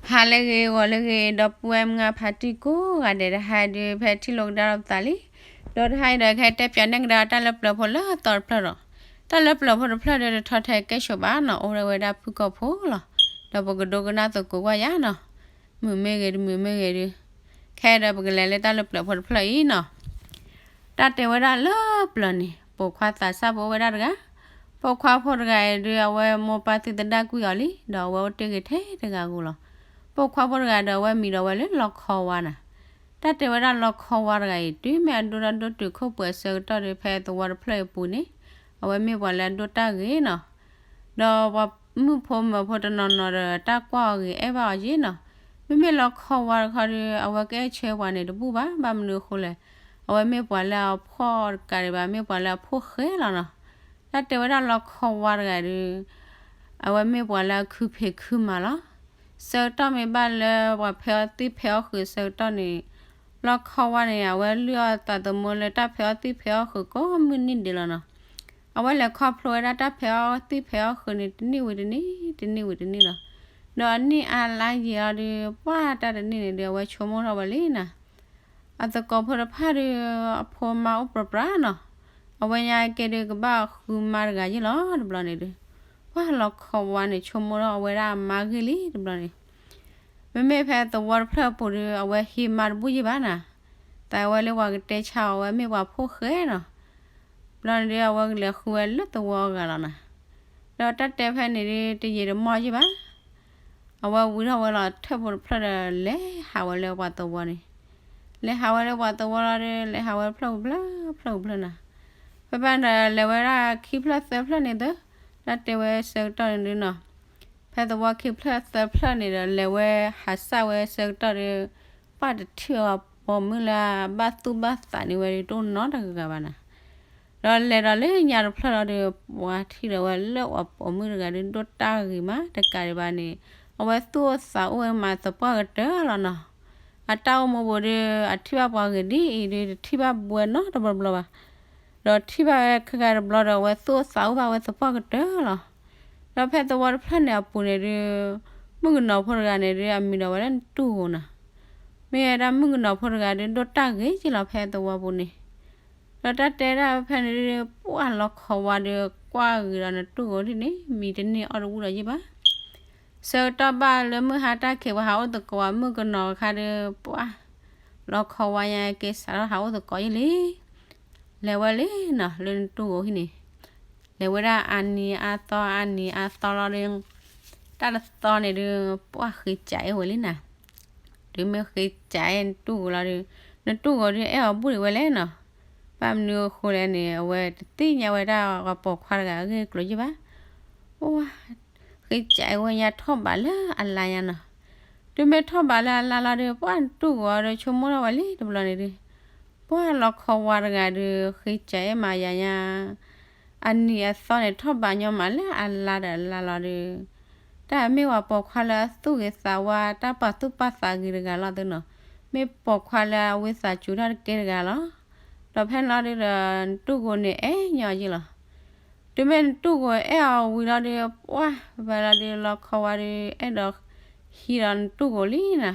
ဟါလၢအဂ့ၤ ဂီၤလၢအဂ့ၤ ဒီပုၢ်ဝဲၢ်မုၢ်အဖါတံၢ်ကိးဂၤဒဲး, တဟါဒုး ဖဲထံၣ်လိာ်ကဒါဒီးပသးလံ. ဒီးတဟါအံၤဒီး ကဟဲတဲပၠးနဲၣ်ကဒါတၢ်လၢပျၢၤဖိလၢအသီတဖျၢၣ်ဒီး, တၢ်လၢပျၢၤဖိတဖျၢၣ်ဒီး တထီထဲကဲဆိးဘၣ်နီၤ, အိၣ်ဝဲဒၣ်ဖုၣ်ကိာ်ဖိလီၤ. ဒီးပကဒိကနၣ်သကိးကွၢ်ယၤနီၤ, မုာ်မ့ၢ်ဂ့ၤ တမုာ်မ့ၢ်ဂ့ၤဒုး, ခဲဒီးပကလဲၤလၢတၢ်လၢပျၢၤဖိတဖျၢၣ်အံၤနီၤ. တၢ်တဲဝဲဒၣ်လၢပျၢၤန့ၣ် ပိာ်ခွါသးစၢ်ဖိအိၣ်ဝဲဒၣ်တဂၤ, ပိာ်ခွါဖိတဂၤအံၤဒုး အဝဲမိၢ်ပၢ်သံသဒၣ်ကွံာ်အီၤလံ, ဒီးအဝဲအိၣ်တ့ၢ်ဂ့ၤထဲတဂၤဧိၤလီၤ. ပိာ်ခွါဖိတဂၤဒီး အဝဲမံၤဒီးဝဲလၢလီခီဝါနီၤ. တၢ်တဲဝဲဒၣ်လီခီဝါတဂၤအံၤ တုၤမ့ၢ်အဒိၣ်ထီၣ်ဒိၣ်တုာ်ခိၣ်ပှဲၤအဆၢကတီၢ်ဒီး ဖဲသဝီတဖျၢၣ်အံၤအပူၤန့ၣ်, အဝဲမ့ၢ်ပှၤလၢအဒိၣ်တၢ်ဂ့ၤနီၤ. ဒီးပှၤမုၣ်ဖိမၢၤဖိတနီၤနီၤဒီး တၢ်ကွၢ်အီၤဂ့ၤ အဲၣ်ဘၣ်အီၤယ့ၣ်နီၤ. မ့မ့ၢ်လီခီဝါတခီဒီး အဝဲကအဲၣ်ဆၢပှၤန့ၣ်တဘူၣ်ဘၣ်, ဘၣ်မနုၤအဃိလဲၣ်, အဝဲမ့ၢ်ပှၤလၢအဖှီၣ်တကးဒံးဘၣ် မ့ၢ်ပှၤလၢအဖိၣ်ဃဲလီၤနီၤ. တၢ်တဲဝဲဒၣ်လီခီဝါတဂၤဒီး အဝဲမ့ၢ်ပှၤလၢအခုဖံးခုမၤလီၤ. ဆၢကတီၢ်မ့ၢ်ဘၣ်လၢပှၤဖဲးအီၣ်သံၣ်ဖဲးအီၣ်ဃုာ်အဆၢကတီၢ်န့ၣ်, လီခီဝါန့ၣ် အဝဲလုၢ်အီၣ်သးသမူလၢတၢ်ဖဲးအီၣ်သံၣ်ဖဲးအီၣ်ဃုာ်ကိးမုၢ်နံၤဒဲးလီၤနီၤ. အဝဲလဲၤခီဖျိဝဲဒၣ်တၢ်ဖဲးအီၣ်သံၣ်ဖဲးအီၣ်ဃုာ်န့ၣ် တနံၣ်ဝံၤတနံၣ်, တနံၣ်ဝံၤတနံၣ်လီၤ. ဒီးအနံၣ်အါလါယံာ်အီၤဒီး ပှၢ်တၢ်တနံၣ်န့ၣ်ဒီး အဝဲဆိကမိၣ်ထီၣ်ဝဲလံနီၤ. အသကိးဖိတဖၣ်ဒီး အဖိမါအိၣ်ပြးပြးနီၤ. အဝဲညါကဲဒီးကဘၣ်ဃုမါတဂၤယ့ၣ်လီၤ တဘျီန့ၣ်ဒီး, ပှၢ်လီခီဝါန့ၣ် ဆိကမိၣ်ထီၣ်အဝဲဒၣ်အမါဂ့ၢ်လံတဘျီန့ၣ်. မ့မ့ၢ်ဖဲသဝီတဖျၢၣ်အပူၤဒီး အဝဲဟံးမါတဘူၣ်ယ့ၣ်ဘၣ်နီၤ. သးဝဲလၢပှၤကတဲဆါအီၤ အဝဲမ့ၢ်ပှၤဖိၣ်ဃဲနီၤ. ဘျီန့ၣ်ဒီး အဝဲကလဲၤဃုဝဲလၢသဝီအဂၤလီၤနီၤ. ဒီးတၢ်တဲဖဲန့ၣ်ဒီး တယံာ်တမီၢ်ယ့ၣ်ဘၣ် အဝဲဝံထီၣ်ဝဲလီၤထၢၣ်ဖိတဖျၢၣ်ဒီး လဲၤဟးဝဲလၢပှၤသဝီန့ၣ်, လဲၤဟးဝဲလၢပှၤသဝီလီၤဒီး လဲၤဟးဝဲဖျၢၣ်ပူၤဖျၢၣ် ဖျၢၣ်ပူၤဖျၢၣ်နီၤ. ဖဲဖဲဒီး လဲၤဝဲဒၣ်ခံဖျၢၣ်သၢဖျၢၣ်န့ၣ်သ့, တၢ်တဲဝဲဆၢကတီၢ်န့ၣ်ဒုးနီၤ, ဖဲသဝီခံဖျၢၣ်သၢဖျၢၣ်န့ၣ်ဒီး လဲၤဝဲဟးစၢ်ဝဲဆၢကတီၢ်ဒီး ပှၢ်တထံၣ်အီၤပိာ်မုၣ်လၢအဘၣ်သူၣ်ဘၣ်သးန့ၢ်ဝဲဒီး တအိၣ်နီတဂၤဘၣ်နီၤ. ဒီးလဲၤဒီးလၢညါတဖျၢၣ်လီၤဒီး ပှၤထံၣ်ဒီးဝဲလၢပှၤပိာ်မုၣ်တဂၤဒီး ဒိၣ်တၢ်ဂ့ၤမးတကးဒံးဘၣ်န့ၣ်, အဝဲသူၣ်အိၣ်သးအိၣ်ဝဲမးသပှၢ်ကတၢၢ်လီၤနီၤ. အတၢ်အိၣ်မူပူၤဒီး အထံၣ်ဘၣ်ပှၤဂ့ၤဒ်အံၤဒီး တထံၣ်ဘၣ်ဘှဲနီတဘျီဘျီဘၣ်. ဒီးထံၣ်ဘၣ်ဝဲခဲကါတဘျီဒီး အဝဲသူၣ်အိၣ်သးအိၣ်ဘၣ်ဝဲသပှၢ်ကတၢၢ်လီၤ. ဒီးဖဲသဝီတဖျၢၣ်န့ၣ်အပူၤန့ၣ်ဒုး မုၣ်ကနီၤဖိတဂၤန့ၣ်ဒုး အမံၤဒီးဝဲလၢနတူၢ်ဧိၤနီၤ. မ့ၢ်ဝဲဒၣ်မုၣ်ကနီၤဖိတဂၤဒုး ဒိၣ်တၢ်ဂ့ၤက့လီၤဖဲသဝီပူၤန့ၣ်. ဒီးတၢ်တဲဒၣ်ဖဲန့ၣ်ဒုး ပှၢ်လီခီဝါဒီး ကွၢ်ဂ့ၤဒီးနတူၢ်ဧိၤဒ်န့ၣ် မံၤတန့ၢ်အီၣ်တဝံၣ်ဒီးယ့ၣ်ဘၣ်. ဆၢကတီၢ်ဘၣ်လၢမုၢ်ဟါတၢ်ခံး ပှၤဟးအိၣ်သကိးဝဲ မုၣ်ကနီၤအခါဒီး ပှၢ်လီခီဝါညါက့ စးထီၣ်ဟးအိၣ်သကိးယ့ၣ်လံ. လဲၤဝဲလံနီၤ လၢနတူၢ်ဧိၤဟံၣ်န့ၣ်, လဲၤဝဲဒၣ်အနံၤအါသီ အနံၤအါသီလီၤဒီး တၢ်တသီန့ၣ်ဒုး ပှၢ်ဃ့ကးအဲၣ်ဝဲလံနီၤ. တုၤမ့ၢ်ဃ့ကးအဲၣ်နတူၢ်ဧိၤလီၤဒီး နတူၢ်ဧိၤဒုး အဲၣ်အီၤဘူၣ်ဒံးဝဲလဲၣ်နီၤ. ဘၣ်မနုၤအဃိလဲၣ်န့ၣ် အဝဲတသ့ၣ်ညါဝဲဒၣ်ပှၤပိာ်ခွါတဂၤအဂ့ၢ်အကျိၤယ့ၣ်ဘၣ်. ပှၢ်ဃ့ကးအဲၣ်ဝဲညါထီၣ်ဘးလၢအလါညါနီၤ. တုၤမ့ၢ်ထီၣ်ဘးလၢအလါလီၤဒီး ပှၢ်နတူၢ်ဧိၤဒီး ဆိကမိၣ်ထီၣ်ဝဲလံတဘျီန့ၣ်ဒုး ပှၢ်လီခီဝါတဂၤဒီး ဃ့ကးအဲၣ်မၤယၤညါ အနံၤအသီန့ၣ် ထီၣ်ဘးညီမးလၢအလါဒီးအလါလီၤဒီး တၢ်မ့ၢ်ပှၤပိာ်ခွါလၢအသူၣ်ဂ့ၤသးဝါ တၢ်ပာ်သူၣ်ပာ်သးဂ့ၤတဂၤလီၤသ့နီၤ. မ့ၢ်ပိာ်ခွါလၢအဝံသးစူၤတၢ်တကဲတဂၤလီၤ. ဒီးဖဲန့ၣ်လီၤဒုးဒီး နတူၢ်ဧိၤန့ၣ် အဲၣ်ညီယ့ၣ်လီၤ. တုၤမ့ၢ်နတူၢ်ဧိၤအဲၣ်အီၤဝံၤလီၤဒီး ပှၢ်ဝဲလီၤဒီး လီခီဝါဒီး အဲၣ်ဒိးဟံးဒီးနတူၢ်ဧိၤလံနီၤ.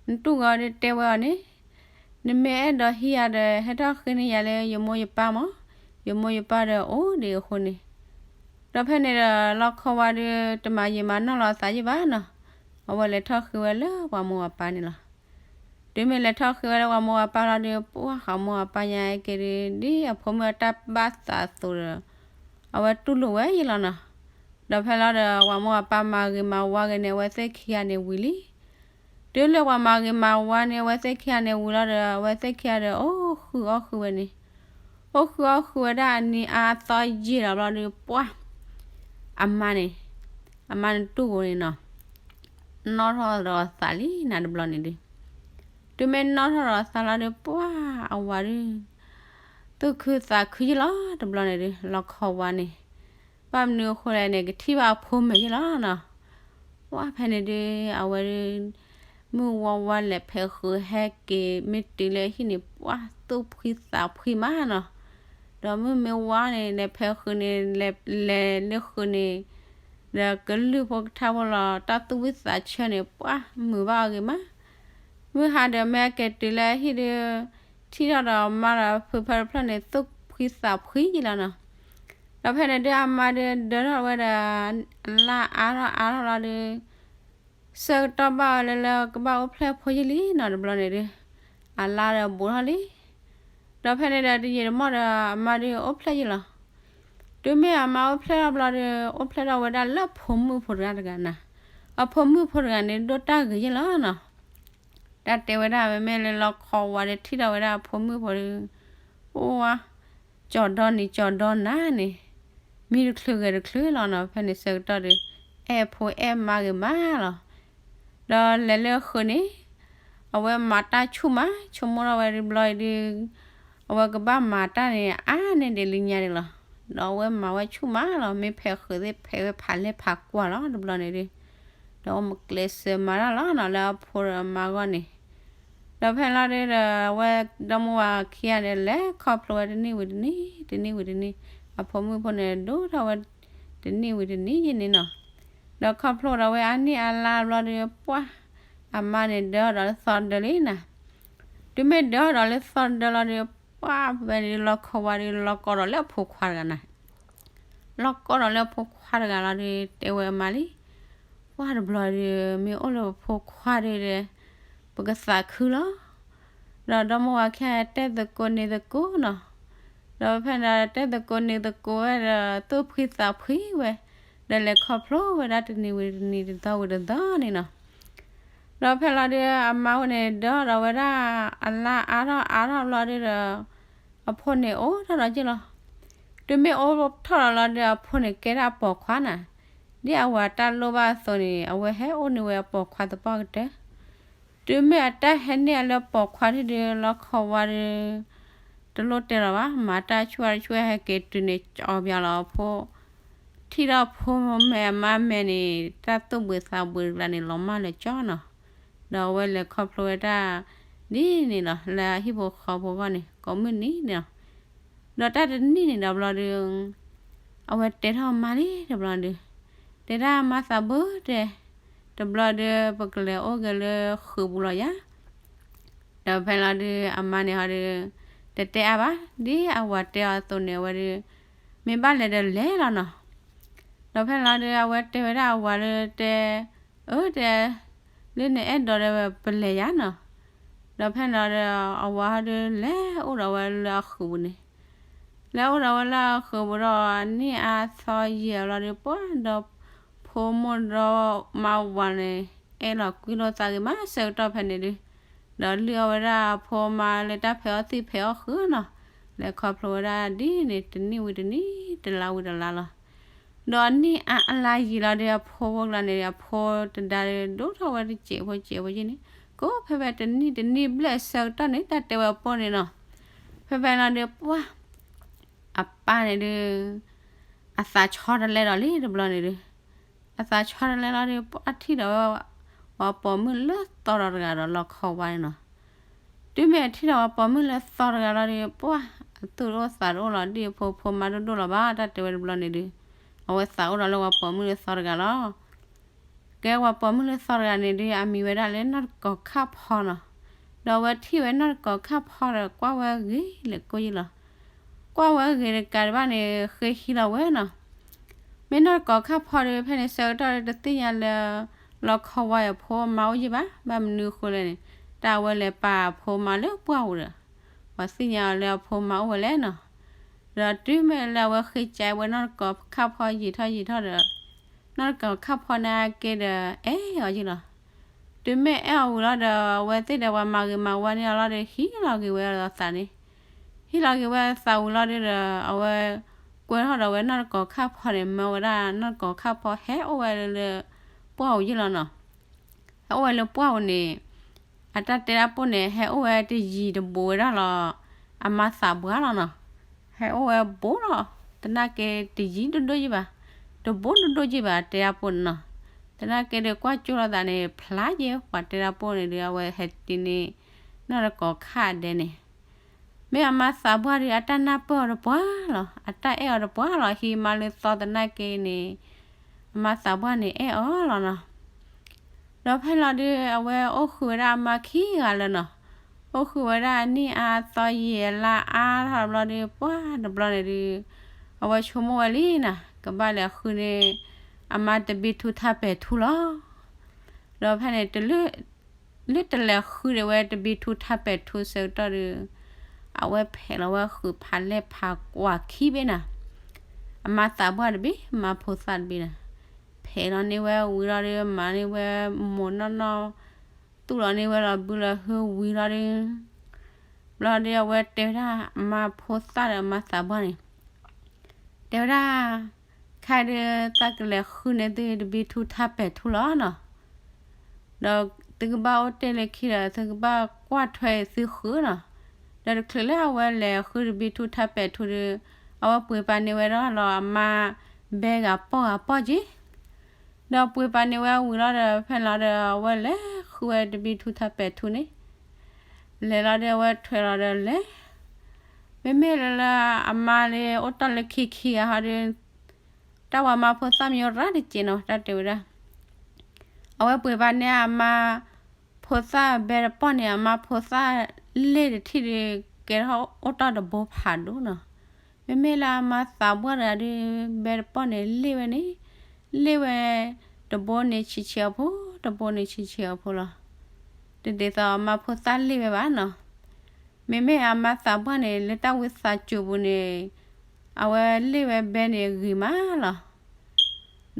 နတူၢ်ဧိၤဒီးတဲဝဲအီၤန့ၣ် နမ့ၢ်အဲၣ်ဒိးဟံးယၤဒီး ဟဲထီၣ်ဃ့န့ၢ်ယၤလၢယမိၢ်ယပၢ်မး, ယမိၢ်ယပၢ်ဒီးအိၣ်ဒံးအဃိန့ၣ်. ဒီးဖဲန့ၣ်ဒီး လီခီဝါဒီး တမၤယံာ်မၤနီၢ်လီၤအသးယ့ၣ်ဘၣ်နီၤ. အဝဲလဲၤထီၣ်ဃ့ဝဲလၢပှၤမိၢ်ပၢ်န့ၣ်လီၤ. တုၤမ့ၢ်လဲၤထီၣ်ဃ့ဝဲလၢပှၤမိၢ်ပၢ်လီၤဒီး ပှၢ်ပှၤမိၢ်ပၢ်ညါက့ၤဒီး ဒ်အဖိမုၣ်အတၢ်ဘၣ်သးအသိးဒီး အဝဲတူၢ်လိာ်ဝဲယ့ၣ်လီၤနီၤ. ဒီးဖဲလီၤဒီး ပှၤမိၢ်ပၢ်မၤဂ့ၤမၤဝါဂ့ၤန့ၢ် အဝဲသ့ၣ်ခံဂၤန့ၣ်ဝံၤလံ. တုၤလၢပှၤမၤဂ့ၤမၤဝါန့ၢ် အဝဲသ့ၣ်ခံဂၤန့ၣ်ဝံၤလီၤဒီး အဝဲသ့ၣ်ခံဂၤဒီး အိၣ်ဃုာ်အီၣ်ဃုာ်ဝဲန့ၣ်, အိၣ်ဃုာ်အီၣ်ဃုာ်ဝဲဒၣ်အနံၤအါအသီယံာ်ဒီးဘျီဒီး ပှၢ် အမါန့ၣ်, အမါနတူၢ်ဧိၤန့ၣ်နီၤ နီၣ်ထီၣ်ဒီးသးလံနၤတဘျီန့ၣ်ဒုး. တုၤမ့ၢ်နီၣ်ထီၣ်ဒီးသးလီၤဒီး ပှၢ်အဝၤဒုး သူၣ်ခုသးခုယ့ၣ်လီၤတဘျီန့ၣ်ဒုး လီခီဝါန့ၣ်. ဘၣ်မနုၤအဃိလဲၣ်န့ၣ် ကထံၣ်ဘၣ်အဖိမုၣ်ယ့ၣ်လီၤနီၤ. ပှၢ်ဖဲန့ၣ်ဒုး အဝဲဒုး မုၢ်ဝါဝါလဲၤဖဲးဃုာ်ဟဲက့ၤ မ့ၢ်တုၤလၢဟံၣ်န့ၣ် ပှၢ်သူၣ်ဖှံသးဖှံမးနီၤ. ဒီးမုၢ်မ့ၢ်ဝါန့ၣ် လဲၤဖဲးဃုာ်န့ၣ် လဲၤလၢဃုာ်န့ၣ် ဒီးကလုၢ်ဖိကထါဖိလီၤ တၢ်သူၣ်ဝံၣ်သးဆၢန့ၣ် ပှၢ်မုာ်ဘၣ်အီၤဂ့ၤမး. မုၢ်ဟါဒီးမ့ၢ်အက့ၤတုၤလၢဟံၣ်ဒီး ထံၣ်ထီၣ်ဒီးအမါဒီးဖုဖၢတဖျၢၣ်န့ၣ် သူၣ်ဖှံသးဖှံယံလီၤနီၤ. ဒီးဖဲန့ၣ်ဒုးအမါဒုးဒၢထီၣ်ဝဲဒီး အလၢ်အါထီၣ်အါထီၣ်လီၤဒီး ဆၢကတီၢ်ဘၣ်ဝဲလၢလၢကဘၣ်အိၣ်ဖျဲၣ်ဖိယံလံနီၤ တဘျီန့ၣ်ဒုး အလါဒီးဘူးထီၣ်လံ. ဒီးဖဲန့ၣ်ဒီးတယံာ်တမီၢ်ဒီးအမါဒုးအိၣ်ဖျဲၣ်ယံလီၤ. တုၤမ့ၢ်အမါအိၣ်ဖျဲၣ်ထီၣ်ဘျီဒီး အိၣ်ဖျဲၣ်ထီၣ်ဝဲဒၣ်လၢအဖိမုၣ်ဖိတဂၤတဂၤနီၤ. အဖိမုၣ်ဖိတဂၤန့ၣ် ဒိၣ်တၢ်ဂ့ၤယံလီၤနီၤ. တၢ်တဲဝဲဒၣ်မ့မ့ၢ်လၢလီခီဝါဒီးထံၣ်ထီၣ်ဝဲဒၣ်အဖိမုၣ်ဖိဒီး အိၣ်ဝါ ကၠီၤဒီနံၤကၠီၤဒီနၤန့ၣ် မံတချုးဂဲၤတချုးလီၤနီၤ. ဖဲန့ၣ်ဆၢကတီၢ်ဒီး အဲၣ်ဖိအဲၣ်မါဂ့ၤမးလီၤ. ဒီးလဲၤလၢဃုာ်န့ၣ် အဝဲမၤတၢ်ဆူၣ်မး ဆိကမိၣ်ထီၣ်ဝဲတဘျီအံၤဒုး အဝဲကဘၣ်မၤတၢ်န့ၣ် အါန့ၢ်ဒံးလၢညါန့ၣ်လီၤ. ဒီးအဝဲမၤဝဲဆူၣ်မးလီၤ. မ့ၢ်ဖဲးဃုာ်သ့ၣ်ဖဲးဝဲဖးလဲၢ်ဖးကွၢ်လီၤ တဘျီန့ၣ်ဒုး ဒီးအဝဲမၤကျဲးစၢးမၤတၢ်လီၤနီၤ လၢအဖိဒီးအမါဂီၢ်န့ၣ်. ဒီးဖဲလီၤဒုးဒီး အဝဲဒီမါဝၤခံဂၤန့ၣ် လဲၤခီဖျိဝဲတနံၣ်ဝံၤတနံၣ် တနံၣ်ဝံၤတနံၣ် အဖိမုၣ်ဖိန့ၣ် ဒိၣ်ထီၣ်ဝဲ တနံၣ်ဝံၤတနံၣ်ယံန့ၣ်နီၤ. ဒီးခီဖျိဒီးဝဲအနံၣ်အလါဘျီဒီး ပှၢ် အမါန့ၣ်ဒၢထီၣ်ဒီးလၢသီတဒၢလံနီၤ. တုၤမ့ၢ်ဒၢထီၣ်ဒီးလၢသီတဒၢလီၤဒီး ပှၢ် ဖဲန့ၣ်လီခီဝါဒီး လီၤကီဒီးလၢအဖိခွါတဂၤနီၤ. လီၤကီဒီးလၢအဖိခွါတဂၤလီၤဒီး တဲဝဲအမါလံ ပှၢ်တဘျီဒီး မ့ၢ်အိၣ်လၢပဖိခွါဒုးဒီး ပကသးခုလီၤ. ဒီးဒီမါဝၤခံဂၤတဲသကိးန့ၣ်သကိးနီၤ. ဒီးဖဲန့ၣ်တဲသကိးန့ၣ်သကိးဝဲဒီး သူၣ်ဖှံသးဖှံဝဲ ဒီးလဲၤခီဖျိဝဲဒၣ်တနံၤဝံၤတနံၤ တသီဝံၤတသီန့ၣ်နီၤ. ဒီးဖဲလီၤဒုး အမါဝဲန့ၣ် ဒၢထီၣ်ဒီးဝဲဒၣ် အလါအါထီၣ်အါထီၣ်ဘျီဒုးဒီး အဖိန့ၣ်အိၣ်ထီၣ်ဒီးက့ၢ်လီၤ. တုၤမ့ၢ်အိၣ်ထီၣ်ဒီးလီၤဒီး အဖိန့ၣ်ကဲဒၣ်အပိာ်ခွါနီၤ. ဒ်အဝၤတၢ်လိၣ်ဘၣ်အသိးန့ၣ် အဝဲဟဲအိၣ်န့ၢ်ဝဲအပိာ်ခွါသပှၢ်ကတၢၢ်. တုၤမ့ၢ်အတၢ်ဟဲန့ၢ်အီၤလၢပိာ်ခွါဒုးဒီး လီခီဝါဒီး တလိၣ်တဲလီၤဘၣ် မၤတၢ်ဆူၣ်အါတဆူၣ် ဟဲက့ၤတုၤန့ၣ် ကၠီပၠီလီၤအဖိ ထံၣ်ထီၣ်ဖိမဲာ်အမါမဲာ်န့ၣ် တၢ်သူၣ်ဘှံးသးဘှံးတကျါန့ၣ် လီၤမၢ်လၢကၠီနီၤ. ဒီးအဝဲလဲၤခီဖျိဝဲဒၣ် ဒ်န့ၣ်လီၤ လၢအဟံၣ်ဖိဃီဖိအဂီၢ်န့ၣ် ကိးမုၢ်နံၤန့ၣ်လီၤ. ဒီးတၢ်တနံၣ်န့ၣ်ဒီးဘျီဒုး အဝဲတဲထီၣ်အမါလံတဘျီဒုး တဲဒၣ်မါသးဘၢတဲ တဘျီဒုး ပကလဲၤအိၣ်ဂ့ၤလၢဃုာ်ပူၤလီၤယၤ. ဒီးဖဲလီၤဒုး အမါန့ၣ်ဟီဒုး တတဲအါဘၣ် ဒ်အဝၤတဲအီၤအသိးန့ၣ် အဝဲဒုး မ့ၢ်ဘၣ်လဲၤဒီးလဲၤလီၤနီၤ. ဒီးဖဲလီၤဒုး အဝဲတဲဝဲဒၣ်အဝၤလၢတဲ အၢတဲ လၢနအဲၣ်ဒိးဒီးပလဲၤယၤနီၤ. ဒီးဖဲလီၤဒုး အဝၤဟီဒုး လဲၤအိၣ်ဒီးဝဲလၢအဃုာ်ပူၤန့ၣ် လဲၤအိၣ်ဒီးဝဲလၢအဃုာ်ပူၤဒီး နံၣ်အါသီယံာ်လီၤဒုး ပှၢ်ဒီးဖိမိၢ်ဒီးမါဝၤန့ၣ် အဲၣ်လီၤကွံလိာ်သးဂ့ၤမး ဆၢကတီၢ်ဖဲန့ၣ်ဒုး ဒီးလုၢ်အီၣ်ဝဲဒၣ်အဖိအမါလၢတၢ်ဖဲးအီၣ်သံၣ်ဖဲးအီၣ်ဃုာ်နီၤ. လဲၤခီဖျိဝဲဒၣ်ဒ်န့ၣ် တနံၣ်ဝံၤတနံၣ် တလါဝံၤတလါလီၤ. ဒီးအနံၣ်အါအလါယံာ်လီၤဒီး အဖိဖိကျါန့ၣ် အဖိတဒါဒုး ဒိၣ်ထီၣ်ဝဲတစဲးဖိစဲးဖိယံၤန့ၣ် ကိးဖဲဖဲတနံၣ်တနံၣ်ဘျဲၣ်အဆၢကတီၢ်န့ၣ် တၢ်တဲဝဲအပိၢ်န့ၣ်နီၤ. ဖဲဖဲလီၤဒုး ပှၢ် အပၢ်န့ၣ်ဒုး အသးဆီတလဲဒီးလံတဘျီန့ၣ်ဒုး အသးဆီတလဲလီၤဒုး ပှၢ်ထံၣ်ဒီးဝဲ ပှၤပိာ်မုၣ်လၢသီဒီးတဂၤဒီးလီခီဝါန့ၣ်နီၤ. တုၤမ့ၢ်အထံၣ်ဒီးပှၤပိာ်မုၣ်လၢသီတဂၤလီၤဒီး ပှၢ် အသူၣ်တအိၣ်သးတအိၣ်လီၤ ဒ်အဖိဖိမါဒိၣ်ဒိၣ်လီၤဘၣ် တၢ်တဲဝဲတဘျီန့ၣ်ဒုး အဝဲသးအိၣ်ဒီးလၢပှၤပိာ်မုၣ်လၢသီတဂၤလီၤ. ကဲပှၤပိာ်မုၣ်လၢသီတဂၤန့ၣ်ဒုး အမံၤဝဲဒၣ်လၢနီၢ်တကိးခၣ်ဖီနီၤ. ဒီးအဝဲထံၣ်ဝဲနီၢ်တကိးခၣ်ဖီဒီး ကွၢ်ဝဲဂ့ၤလၢကိၣ်ယံလီၤ. ကွၢ်ဝဲဂ့ၤတကးဒံးဘၣ်န့ၣ် ဃ့ဟံးလီၤဝဲနီၤ. မ့ၢ်နီၢ်တကိးခၣ်ဖီဒီး ဖဲန့ၣ်ဆၢကတီၢ်ဒီး တသ့ၣ်ညါလၢ လီခီဝါအဖိအမါအိၣ်ယံၤဘၣ်, ဘၣ်မနုၤအဃိလဲၣ်န့ၣ် တၢ်အဝဲလဲၤပာ်အဖိအမါလၢပှၢ်ပူၤဒီး ပှၤသ့ၣ်ညါအီၤလၢအဖိအမါအိၣ်ဝဲလဲၣ်နီၤ. ဒီးတုၤမ့ၢ်လၢအဝဲဃ့ကးဝဲနီၢ်တကိးခၣ်ဖီယံာ်ထီၣ်ယံာ်ထီၣ်ဒီး နီၢ်တကိးခၣ်ဖီန့ၣ်က့ဒီး အဲၣ်အီၤယံၤလီၤ. တုၤမ့ၢ်အဲၣ်အီၤဝံၤလီၤဒီး အဝဲသ့ၣ်ဒီးပှၤမၤဂ့ၤမၤဝါန့ၢ်အီၤလီၤဒီး ဟံးလီၤက့ၤဝဲအသးန့ၣ် ဟံးလီၤက့ၤဝဲအသးဝံၤလီၤဒုးဒီး အဝဲကွဲထီၣ်ဒီးဝဲနီၢ်တကိးခၣ်ဖီန့ၣ် မၢဝဲဒၣ်နီၢ်တကိးခၣ်ဖီဟဲအိၣ်ဝဲလၢ ပှၢ်ပူၤယံၤလီၤနီၤ. ဟဲအိၣ်ဝဲလၢပှၢ်ပူၤန့ၣ် အတၢ်တဲတၢ်ပိၢ်န့ၣ် ဟဲအိၣ်ဝဲတယံၤတဘူးဝဲဒၣ်လီၤ အမါသးပှၢ်လီၤနီၤ. ဟဲအိၣ်ဝဲဘူးလီၤ သနာ်က့တယံၤဒိၣ်ဒိၣ်ယံၤဘၣ်, တဘူးဒိၣ်ဒိၣ်ယံၤဘၣ် တဲတၢ်ပိၢ်န့ၣ်နီၤ. သနာ်က့ဒီးကွၢ်ကၠိလိာ်သးန့ၣ် ဖျါယဲ ပှၤတဲတၢ်ပိၢ်န့ၣ်ဒီး အဝဲဟဲတ့န့ၢ် နီၢ်တကိးခၣ်ဒဲန့ၣ် မ့ၢ်အမါသးပှၢ်ဒီး အတၢ်နၢ်ပၢၢ်အီၤတပှၢ်လီၤ, အတၢ်အဲၣ်အီၤတပှၢ်လီၤ, ဟံးမါလၢသီသနာ်က့န့ၣ်, အမါသးပှၢ်န့ၣ်အဲၣ်အီၤလီၤနီၤ. ဒီးဖဲလီၤဒုး အဝဲအိၣ်ဃုာ်ဝဲဒၣ်အမါခံဂၤလၢာ်နီၤ. အိၣ်ဃုာ်ဝဲဒၣ်အနံၣ်အါသီယံာ်အလါအါ ထီၣ်တဘျီဒုး ပှၢ်တဘျီန့ၣ်ဒုး အဝဲဆိကမိၣ်ဝဲလံနီၤ, ကဘၣ်လဲၤဃုန့ၢ် အမါတဘံထူထါပဲာ်ထူလီၤ. ဒီးဖဲန့ၣ် လၢတလဲၤဃုဒံးဝဲတဘံထူထါပဲာ်ထူဆၢကတီၢ်ဒီး အဝဲဖဲးလီၤဝဲဃုာ်ဖးလဲၢ်ဖးကွၢ်ခံဘ့ၣ်နီၤ. အမါသးပှၢ်တဘ့ၣ် အမါဖိသၣ်တဘ့ၣ်နီၤ. ဖဲးလီၤန့ၢ်ဝဲဝံၤလီၤဒီး မၤန့ၢ်ဝဲမိၢ်နီၢ်နီၢ် သူၣ်လီၤန့ၢ်ဝဲလီၤဘုလီၤဟုဝံၤလီၤဒီး ဘျီဒီးအဝဲတဲဝဲဒၣ် အမါဖိသၣ်ဒီးအမါသးပှၢ်န့ၣ် တဲဝဲဒၣ်, ခဲဒုး သးကလဲၤဃုန့ၢ်သုတဘံထူထါပဲာ်ထူလီၤနီၤ. ဒီးသုကဘၣ်အိၣ်တ့ၢ်လၢခံဒီး သုကဘၣ်ကွၢ်ထွဲသုဃုာ်နီၤ. ဒီးတချုးလၢအဝဲလဲၤဃုတဘံထူထါပဲာ်ထူဒီး အဝဲပှ့ၤပာ်န့ၢ်ဝဲဒီးလီၤအမါဘဲဂၤပီၢ်ဂၤပီၢ်က့ၤ ဒီးပှ့ၤပာ်န့ၢ်ဝဲဝံၤလီၤဒီး ဖဲလီၤဒီး အဝဲလဲၤဃုဝဲတဘံထူထါပဲာ်ထူန့ၣ် လဲၤလီၤဒီးအဝဲထွဲလီၤဒီးလဲၤ မ့မ့ၢ်လၢလၢအမါလၢအိၣ်တ့ၢ်လၢခံခံဂၤဟီဒီး တၢ်ဝဲမါဖိသၣ်မ့ၢ်ရၣ်တက့ၢ်နီၤ တၢ်တဲဝဲဒၣ် အဝဲပှ့ၤဘၣ်န့ၢ်အမါဖိသၣ်ဘဲတပီၢ်န့ၣ် အမါဖိသၣ်လ့ၣ်တထံၣ်ဒီး ကဲထီၣ်အိၣ်တ့ၢ်တဘိဖးဒိၣ်နီၤ. မ့မ့ၢ်လၢအမါသးပှၢ်တဂၤဒီး ဘဲတပီၢ်န့ၣ်လ့ၣ်ဝဲန့ၣ် လ့ၣ်ဝဲ တဘိန့ၣ်ဆံးဆံးအဖိ တဘိန့ၣ်ဆံးဆံးအဖိလီၤ. တဒ်သိးအမါဖိသၣ်လ့ၣ်ဝဲဘၣ်နီၤ. မ့မ့ၢ်အမါသးပှၢ်န့ၣ် လၢတၢ်ဝံသးစူၤပူၤန့ၣ် အဝဲလ့ၣ်ဝဲဘဲန့ၣ်ဂ့ၤမးလီၤ.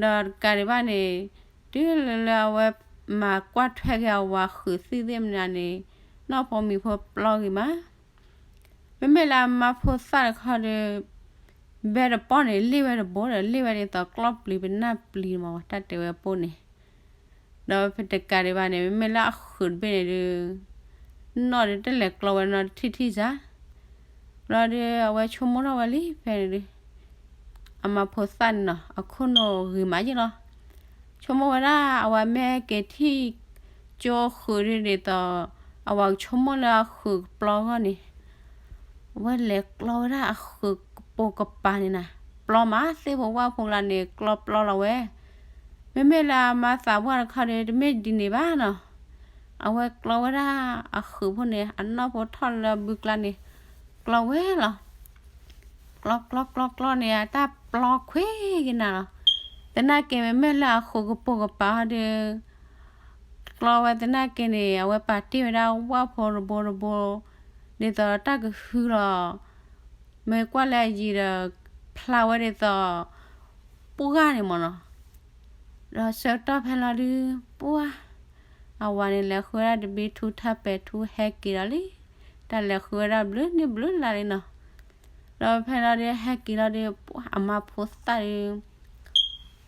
ဒီးတကးဒံးဘၣ်န့ၣ် တုၤလၢလၢအဝဲမၤကွၢ်ထွဲက့ၤအဝၤဃုာ်သ့ၣ်သ့ၣ်မနုၤန့ၣ် နီၢ်ဖိမံၤဖိပျီဂ့ၤမး. မ့မ့ၢ်လၢအမါဖိသၣ်တခီဒီး ဘဲတပီၢ်န့ၣ် လ့ၣ်ဝဲတဘိဒီး လ့ၣ်ဝဲဒ်သိးကျီၢ်ပျံၤပနၢ်ပျံၤမး တၢ်တဲဝဲပိၢ်န့ၣ် ဒီးဖဲတကးဒံးဘၣ်န့ၣ် မ့မ့ၢ်လၢအဃုာ်တဘ့ၣ်န့ၣ်ဒုး နီၢ်ဒီးတလဲၤကျီဝဲနီတထံၣ်ထံၣ်စါ ဘျီဒီးအဝဲဆိကမိၣ်ထီၣ်ဝဲလံ ဖဲန့ၣ်ဒုး အမါဖိသၣ်န့ၣ်နီၤ အခိၣ်နူာ်ဂ့ၤမးယ့ၢ်လီၤ. ဆိကမိၣ်ဝဲဒၣ် အဝၤမ့ၢ်က့ၤထံၣ်ကၠိဃုာ်ဒ်သိး အဝၤကဆိကမိၣ်လၢအဃုာ်ကပျီအဂီၢ်န့ၣ် အဝဲလဲၤကျီဝဲဒၣ်အဃုာ်ကပိာ်ကပၤန့ၣ်နီၤ ပျီမး သ့ၣ်ဖိဝၣ်ဖိလၢန့ၣ် ကျီပျီလီၤဝဲ. မ့မ့ၢ်လၢအမါသးပှၢ်တခီဒီး တမ့ၢ်ဒ်န့ၣ်ဘၣ်နီၤ. အဝဲကျီဝဲဒၣ်အဃုာ်ဖိန့ၣ် အနီၢ်ဖိထီၣ်လၢဘုကျါန့ၣ် ကျီဝဲလီၤ. ကျီကျီကျီကျီန့ၣ် အတၢ်ပျီခွ့က့ၤနၤလီၤ. သနာ်က့ မ့မ့ၢ်လၢအဃုာ်ကပိာ်ကပၤဟီဒီး ကျီဝဲသနာ်က့န့ၣ် အဝဲပာ်တ့ၢ်ဝဲဒၣ်ဝၣ်ဖိတဘိတဘိ ဒ်သိးတၢ်ကဟုလီၤ. မ့ၢ်ကွၢ်လၢအယံၤဒီး ဖျါဝဲဒ်သိး ပှၢ်ဂၤန့ၣ်မ့ၢ်နီၤ. ဒီးဆၢကတီၢ်ဖဲလီၤဒုး ပှၢ် အဝၤန့ၣ်လဲၤဃုဝဲဒၣ်တဘံထူထါပဲာ်ထူဟဲက့ၤဒီးလံ. တၢ်လဲၤဃုဝဲဒၣ်ဘျုးနံၣ်ဘျုးလါလံနီၤ. ဒီးဖဲလီၤဒုးဟဲက့ၤလီၤဒုး ပှၢ်အမါဖိသၣ်ဒုး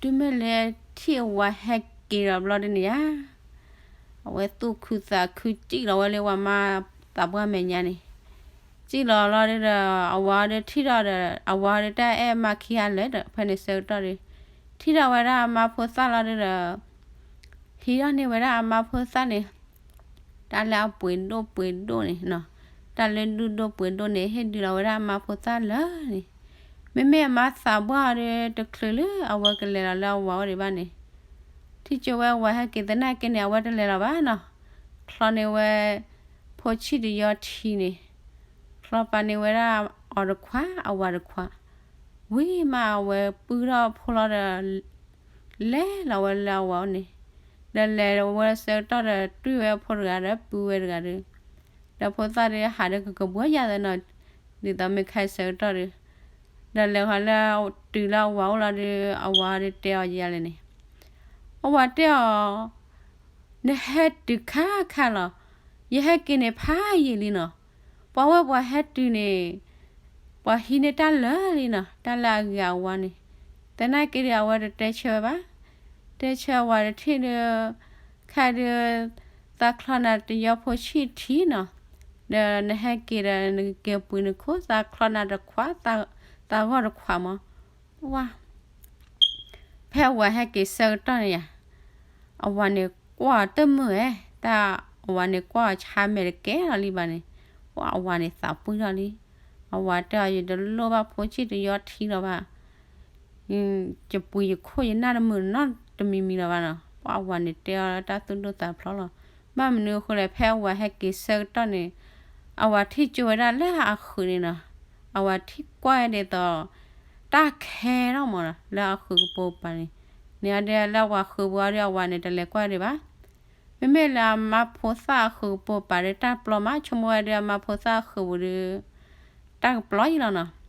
တုၤမ့ၢ်လၢထံၣ်အဝၤဟဲက့ၤဒီးဘျီဒုးန့ၣ်ယါ အဝဲသူၣ်ခုသးခုစံၣ်လီၤဝဲလၢပှၤမါသးပှၢ်မဲာ်ညါန့ၣ် စံၣ်လီၤလီၤဒုးဒီး အဝၤဒုးထံၣ်ထီၣ်ဒီး အဝၤဒုးတၢ်အဲၣ်မါခံဂၤလၢာ်ဒီး ဖဲန့ၣ်ဆၢကတီၢ်ဒီး ထံၣ်ထီၣ်ဝဲဒၣ်အမါဖိသၣ်လီၤဒုးဒီး ဟံးထီၣ်န့ၢ်ဝဲဒၣ်အမါဖိသၣ်န့ၣ် တၢ်လၢအပှ့ၤဒိၣ်ပှ့ၤဒိၣ်န့ၣ်နီၤ, တၢ်လၢဒုၣ်ဒိၣ်ပှ့ၤဒိၣ်န့ၣ် ဟ့ၣ်ဒုးလီၤဝဲဒၣ်အမါဖိသၣ်လၢာ်န့ၣ်, မ့မ့ၢ်အမါသးပှၢ်အီၤဒီး တချုးလၢအဝဲကလဲၤလီၤလၢအဝၤအိၣ်ဒံးဘၣ်န့ၣ်, ထံၣ်ကၠိဝဲအဝၤဟဲက့ၤသနာ်က့န့ၣ် အဝဲတလဲၤလီၤဘၣ်နီၤ, ချီန့ၢ်ဝဲ ဖိဆံၣ်တယီထံန့ၣ်, ချီပာ်န့ၢ်ဝဲဒၣ်အီၤတခွး အဝၤတခွး, ဝံၤမးအဝဲပုၢ်ထီၣ်ဖိလီၤဒီး လဲၤလီၤဝဲလၢအဝၤအိၣ်န့ၣ်, ဒီးလဲၤဝဲဆၢကတီၢ်ဒီး တွံၢ်ဝဲအဖိတဂၤဒီးပုၢ်ဝဲတဂၤဒီး, ဒီးဖိသၣ်ဒီးဟးဒီးကကဘှီယၤသနီၤ, ဒ်သိးမ့ၢ်ခဲဆၢကတီၢ်ဒီး, ဒီးလဲၤဃီၤလၢတုၤလၢအဝၤအိၣ်လီၤဒီး အဝၤဒီးတဲအီၤယၤလဲၣ်န့ၣ်, အဝၤတဲအီၤ နဟဲတုၤခါခါလီၤ, ယဟဲက့ၤန့ၣ်ဖးယံာ်လံနီၤ, ပှၤဝဲပှၤဟဲတုၤန့ၣ် ပှၤဟံးန့ၢ်တၢ်လၢာ်လံနီၤ, တၢ်လၢအဂ့ၤအဝါန့ၣ်, သနာ်က့ဒီးအဝဲတတဲဆၢဝဲဘၣ်, တဲဆၢဝဲတထံၣ်ဒီး, ခဲဒုး, သးချီနၤတယီဖိဆံၣ်ထံနီၤ, ဒီးနဟဲက့ၤဒီးနကက့ၤပှ့ၤနခိၣ် သးချီနၤတခွး, သးဂီၢ်တခွးမး, ဝါ ဖဲအဝၤဟဲက့ၤဆၢကတီၢ်န့ၣ်ယါ, အဝၤန့ၣ်ကွၢ်အီၤတမုာ်ဧဲ, တၢ်အဝၤန့ၣ်ကွၢ်အီၤဆါမဲာ်တကဲလီၤလံဘၣ်န့ၣ်, ပှၤအဝၤန့ၣ်သးပှံၢ်ထီၣ်လံ, အဝၤတဲအီၤ ယတလိၣ်ဘၣ်ဖိဆံၣ်တယီထံလီၤဘၣ်, ယပှ့ၤယခိၣ်ယနၢ်တမုာ်နီတမံၤမံၤလီၤဘၣ်နီၤ. ပှၤအဝၤန့ၣ်တဲအီၤတၢ်သူၣ်ဒိၣ်သးဖျိးလီၤ. ဘၣ်မနုၤအဃိလဲၣ် ဖဲအဝၤဟဲက့ၤဆၢကတီၢ်န့ၣ် အဝၤထံၣ်ကၠိဝဲဒၣ်လၢအဃုာ်န့ၣ်နီၤ. အဝၤထံၣ်ကွၢ်ဒ်သိး တၢ်ခဲထီၣ်မးနီၤ လၢအဃုာ်ကပိာ်ကပၤန့ၣ်, န့ၣ်အီၤဒီးလၢအဝၤဃုာ်ပူၤအီၤဒီး အဝၤန့ၣ်တလဲၤကွၢ်ဒံးဘၣ်. မ့မ့ၢ်လၢအမါဖိသၣ်အဃုာ်ကပိာ်ကပၤဒီး တၢ်ပျီမး ဆိကမိၣ်ဝဲဒီးအမါဖိသၣ်အဃုာ်ပူၤဒီး တၢ်ကပျီယံလီၤနီၤ.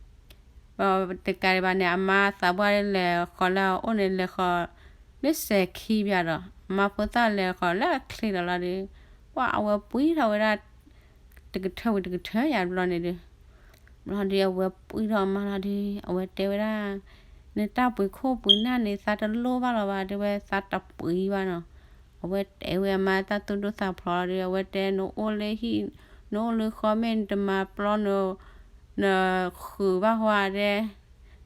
တကးဒံးဘၣ်န့ၣ် အမါသးပှၢ်လဲၤဃီၤလၢအအိၣ်န့ၣ် လဲၤဃီၤလၢစဲၤခံဘၣ်ဒီး အမါဖိသၣ်လဲၤဃီၤလၢအချ့ဒီးလီၤဒီး ပှၤအဝဲပှ့ၤထီၣ်ဝဲဒၣ် တကထၢဝံၤတကထၢယၤတဘျီန့ၣ်ဒီး ဘျီဒီးအဝဲပှ့ၤထီၣ်အမါလီၤဒီး အဝဲတဲဝဲဒၣ် နတၢ်ပှ့ၤခိၣ်ပှ့ၤနၢ်န့ၣ် သးတလိၣ်ဘၣ်လီၤဘၣ် တဲဝဲ သးတပှ့ၤဘၣ်နီၤ. အဝဲတဲဝဲအမါတၢ်သူၣ်ဒိၣ်သးဖျိးလီၤဒီး အဝဲတဲ နအိၣ်လၢဟံၣ် နအိၣ်လၢဃီ မ့ၢ်နတမၤပျီ နဃုာ်ဘၣ်ဃီဒဲး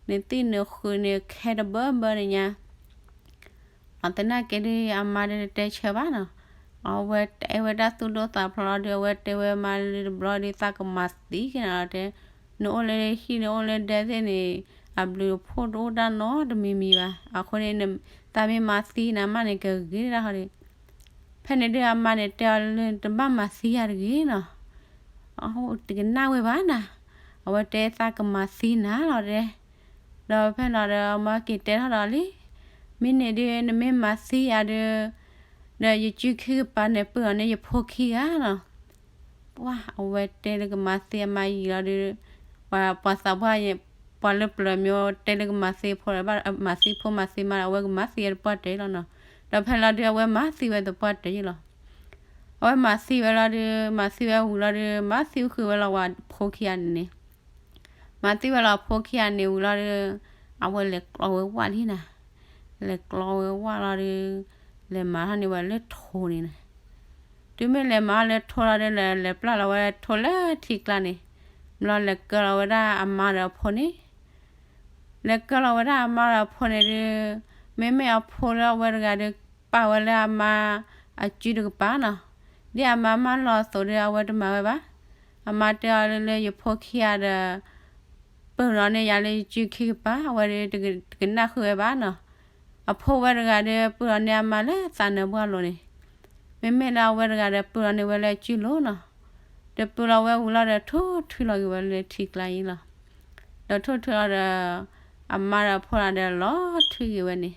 နသံၣ်နဃုာ်န့ၣ် ခဲတဘၢဘၢန့ၣ်ညါ အသနာ်က့ဒီး အမါဒီးတတဲဆၢဘၣ်နီၤ. အဝဲတဲဝဲတၢ်သူၣ်ဒိၣ်သးဖျိးလီၤဒီး အဝဲတဲဝဲမါလၢတဘျီဒီး သးကမၤသံက့ၤနၤလီၤတဲ, နအိၣ်လၢဟံၣ် နအိၣ်လၢဒဲသ့ၣ်န့ၣ် အဘျုးအဖှိၣ်တအိၣ်တၢ်နီတမံၤမံၤဘၣ်. အဃိန့ၣ် သးမ့ၢ်မၤသံနၤမးန့ၣ် ကဂ့ၤဒၣ်ဟီဒီး ဖဲန့ၣ်ဒီးအမါန့ၣ်တဲအီၤလၢ တဘၣ်မၤသံယၤတဂ့ၤနီၤ. တကနၣ်ဝဲဘၣ်နၤ, အဝဲတဲသးကမၤသံနၤလီၤတဲ ဒီးဖဲလီၤဒီး အမါက့ၤတဲထီၣ်ဒီးလံ, မ့ၢ်န့ၣ်ဒုး နမ့ၢ်မၤသံယၤဒီး ဒီးယစုခံကပၤန့ၣ် ပုၢ်အီၤန့ၢ်ယဖိခံဂၤနီၤ. ပှၤအဝဲတဲလၢကမၤသံအမါယံာ်လီၤဒီး ပှၤသးပှၢ် ပှၤလၢပျၢၤမ့ၢ်တဲလၢကမၤသံဖိ မၤသံဖိမၤသံမါဒီး အဝဲကမၤသံဝဲသပှၢ်တၢၢ်လီၤနီၤ. ဒီးဖဲလီၤဒုး အဝဲမၤသံဝဲသပှၢ်တၢၢ်ယံလီၤ. အဝဲမၤသံဝဲလီၤဒီး မၤသံဝဲဝံၤလီၤဒီး မၤသံဃုာ်ဝဲလီၤဝဲဖိခံဂၤန့ၣ်န့ၣ် မၤသံဝဲလီၤဖိခံဂၤန့ၣ်ဝံၤလီၤဒီး အဝဲလဲၤကျီဝဲဝၣ်လံနၤ. လဲၤကျီဝဲဝၣ်လီၤဒီး လဲၤမၤထီၣ်န့ၢ်ဝဲလၢထိန့ၣ်နၤ. တုၤမ့ၢ်လဲၤမၤထီၣ်လၢထိလီၤဒီး လဲၤပျၢ်လီၤဝဲထိလၢထံကျါန့ၣ်, ဘျီလဲၤကၢလီၤဝဲဒၣ်အမါဒီးအဖိန့ၣ် လဲၤကၢလီၤဝဲဒၣ်အမါဒီးအဖိန့ၣ်ဒီး မ့မ့ၢ်အဖိလၢအဝဲတဂၤဒီး ပာ်ဝဲလၢအမါအစုတကပၤနီၤ. ဒ်အမါမၢလီၤအသိးဒီး အဝဲတမၤဝဲဘၣ်. အမါတဲအီၤလၢ လၢယဖိခံဂၤဒီး ပုၢ်လီၤန့ၢ်ယၤလၢယစုခံကပၤ အဝဲဒီးတကနၣ်ဃုာ်ဝဲဘၣ်နီၤ. အဖိဝဲတဂၤဒီး ပုၢ်လီၤန့ၢ်အမါလၢသးနၢၤပှၢ်လိၤန့ၣ်, မ့မ့ၢ်လၢအဝဲတဂၤဒီး ပုၢ်လီၤန့ၢ်ဝဲလၢအစုလိၤနီၤ. ဒီးပုၢ်လီၤဝဲဝံၤလီၤဒီး ထိၣ်ထုလီၤက့ၤဝဲလၢထံကျါအံၤလီၤ. ဒီးထိၣ်ထုလီၤဒီး အမါဒီးအဖိဒီးလီၤထွံက့ၤဝဲန့ၣ်,